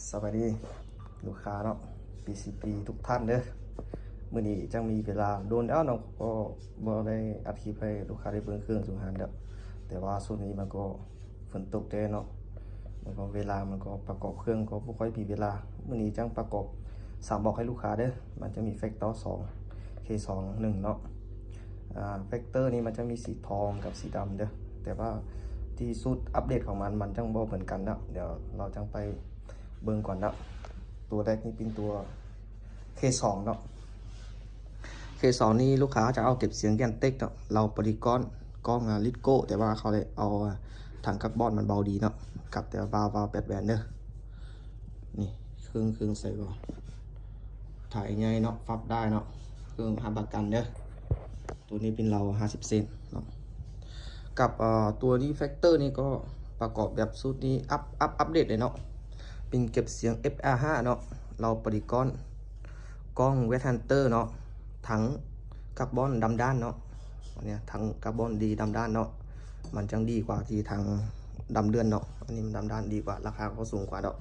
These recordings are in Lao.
ສະບາຍດີລູກຄ້າເນາະ ພີຊີພີ ທຸກທ່ານເດີ. ມື້ນີ້ຈັ່ງມີເວລາ ໂດນແລ້ວເນາະ ກໍບໍ່ໄດ້ອັດຄລິບໃຫ້ລູກຄ້າໄດ້ເບິ່ງເຄື່ອງຢູ່ຫັ້ນແຫຼະ ແຕ່ວ່າຊ່ວງນີ້ມັນກໍຝົນຕົກແດ່ເນາະ ແລ້ວກໍເວລາມັນກໍປະກອບເຄື່ອງກໍບໍ່ຄ່ອຍມີເວລາ. ມື້ນີ້ຈັ່ງປະກອບສາມບລັອກໃຫ້ລູກຄ້າເດີ. ມັນຈະມີແຟັກເຕີສອງ ເຄສອງໜຶ່ງເນາະ. ອາ ແຟັກເຕີນີ້ມັນຈະມີສີທອງກັບສີດຳເດີ ແຕ່ວ່າທີ່ຊຸດອັບເດດຂອງມັນ ມັນຈັ່ງບໍ່ເໝືອນກັນເນາະ. ດຽວເຮົາຈັ່ງໄປເບິ່ງກ່ອນເນາະ. ຕົວແລກນີ້ເປັນຕົວເຄສອງເນາະ. ເຄສອງນີ້ລູກຄ້າຈະເອົາເກັບສຽງແກນເຕັກເນາະ ເລົາໂປລີກອນ ກ້ອງ ອາ ລິດໂກ້ ແຕ່ວ່າເຂົາໄດ້ເອົາຖັງກາບອນ ມັນເບົາດີເນາະ ກັບແຕ່ວ່າວາວ ວາວແປດແຫວນເດີ. ນີ້ເຄື່ອງ ເຄື່ອງໃສ່ບໍ່ ຖ່າຍໃຫຍ່ເນາະ ປັບໄດ້ເນາະ ເຄື່ອງຮັບປະກັນເດີ. ຕົວນີ້ເປັນເລົາຫ້າສິບເຊັນເນາະ ກັບ ເອີ ຕົວນີ້ແຟັກເຕີນີ້ກໍປະກອບແບບຊຸດນີ້ ອັບ ອັບ ອັບເດດເລີຍເນາະ. ເປັນເກັບສຽງ ເອັຟອາຫ້າເນາະ ເລົາໂປລີກອນ ກ້ອງ ແວັດຮັນເຕີເນາະ ຖັງກາບອນດຳດ້ານເນາະ. ອັນນີ້ຖັງກາບອນດີດຳດ້ານເນາະ ມັນຈັ່ງດີກວ່າທີ່ຖັງດຳເລືອນເນາະ. ອັນນີ້ມັນດຳດ້ານດີກວ່າ ລາຄາກໍສູງກວ່າເນາະ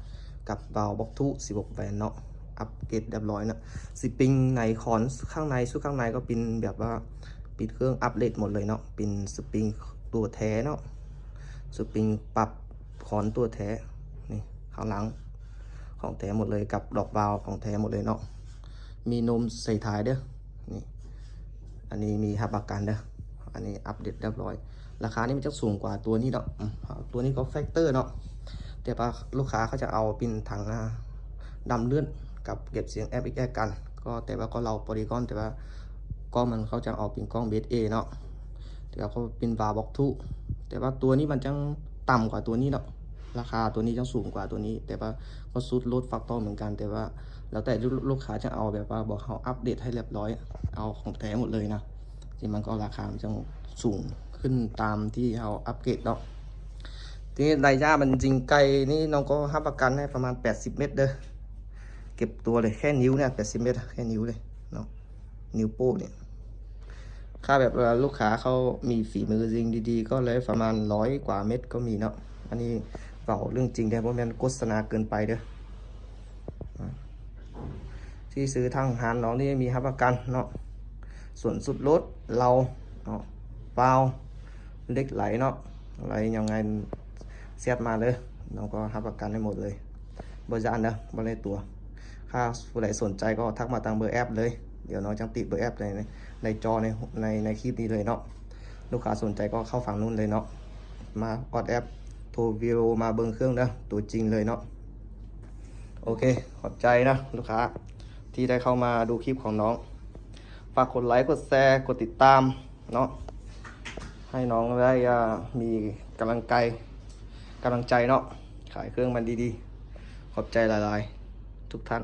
ກັບວາວບລັອກທູ ສິບຫົກແຫວນເນາະ ອັບເກຣດຮຽບຮ້ອຍເນາະ. ສະປຣິງໃນຄອນຂ້າງໃນ ຊຸດຂ້າງໃນກໍເປັນແບບວ່າເປັນເຄື່ອງອັບເດດໝົດເລີຍເນາະ ເປັນສະປຣິງຕົວແທ້ເນາະ ສະປຣິງປັບຄອນຕົວແທ້. ນີ້ຂ້າງຫຼັງຂອງແທ້ໝົດເລີຍ ກັບດອກວາວຂອງແທ້ໝົດເລີຍເນາະ. ມີນົມໃສ່ທ້າຍເດີ ນີ້ ອັນນີ້ມີຮັບປະກັນເດີ. ອັນນີ້ອັບເດດຮຽບຮ້ອຍ ລາຄານີ້ມັນຈະສູງກວ່າຕົວນີ້ເນາະ. ອືມ ຕົວນີ້ກໍແຟັກເຕີເນາະ ແຕ່ວ່າລູກຄ້າເຂົາຈະເອົາເປັນຖັງ ອາ ດຳເລືອດກັບເກັບສຽງ ເອັຟເອັກແອັກ ກັນ ກໍແຕ່ວ່າກໍເລົາໂປລີກອນ ແຕ່ວ່າກ້ອງມັນເຂົາຈະເອົາເປັນກ້ອງເບສເອເນາະ ແຕ່ວ່າກໍເປັນວາວບລັອກທູ ແຕ່ວ່າຕົວນີ້ມັນຈັ່ງຕ່ຳກວ່າຕົວນີ້ເນາະ. ລາຄາຕົວນີ້ຈັ່ງສູງກວ່າຕົວນີ້ ແຕ່ວ່າກໍຊຸດໂຫຼດແຟັກເຕີເໝືອນກັນ ແຕ່ວ່າແລ້ວແຕ່ລູກ ລູກຄ້າຈະເອົາແບບວ່າບໍ່ ເຮົາອັບເດດໃຫ້ຮຽບຮ້ອຍ ເອົາຂອງແທ້ໝົດເລີຍນະ ທີ່ມັນກໍລາຄາມັນຈັ່ງສູງຂຶ້ນຕາມທີ່ເຮົາອັບເກຣດເນາະ. ທີນີ້ໄລຍະມັນຍິງໄກນີ້ ນ້ອງກໍຮັບປະກັນໃຫ້ປະມານແປດສິບເມັດເດີ ເກັບຕົວເລີຍ ແຄ່ນິ້ວເນຍ ແປດສິບເມັດ ແຄ່ນິ້ວເລີຍເນາະ ນິ້ວໂປ້ນີ້. ຖ້າແບບວ່າລູກຄ້າເຂົາມີຝີມືຍິງດີໆ ກໍເລີຍປະມານຮ້ອຍກວ່າເມັດກໍມີເນາະ. ອັນນີ້ເວົ້າເລື່ອງຈິງເດີ ບໍ່ແມ່ນໂຄສະນາເກີນໄປເດີ. ທີ່ຊື້ທາງຮ້ານນ້ອງນີ້ມີຮັບປະກັນເນາະ ສ່ວນຊຸດໂຫຼດ ເລົາເນາະ ວາວ ເຫຼັກໄຫຼເນາະ ໄຫຼຍັງໄງແຊັດມາເລີຍ ນ້ອງກໍຮັບປະກັນໃຫ້ໝົດເລີຍ ບໍ່ຢ້ານເດີ ບໍ່ໄດ້ຕົວະ. ຖ້າຜູ້ໃດສົນໃຈກໍທັກມາທາງເບີແອັບເລີຍ ດຽວນ້ອງຈັ່ງຕິເບີແອັບໃນ ໃນຈໍໃນ ໃນ ໃນຄລິບນີ້ເລີຍເນາະ. ລູກຄ້າສົນໃຈກໍເຂົ້າຝັ່ງນັ້ນເລີຍເນາະ ມາອອດແອັບ ໂທວິດີໂອມາເບິ່ງເຄື່ອງເດີ ຕົວຈິງເລີຍເນາະ. ໂອເຄ ຂອບໃຈນະລູກຄ້າທີ່ໄດ້ເຂົ້າມາດູຄລິບຂອງນ້ອງ. ຝາກກົດໄລ ກົດແຊ ກົດຕິດຕາມເນາະ ໃຫ້ນ້ອງໄດ້ ອາ ມີກຳລັງໄກ ກຳລັງໃຈເນາະ ຂາຍເຄື່ອງມັນດີໆ. ຂອບໃຈຫຼາຍໆ ທຸກທ່ານ.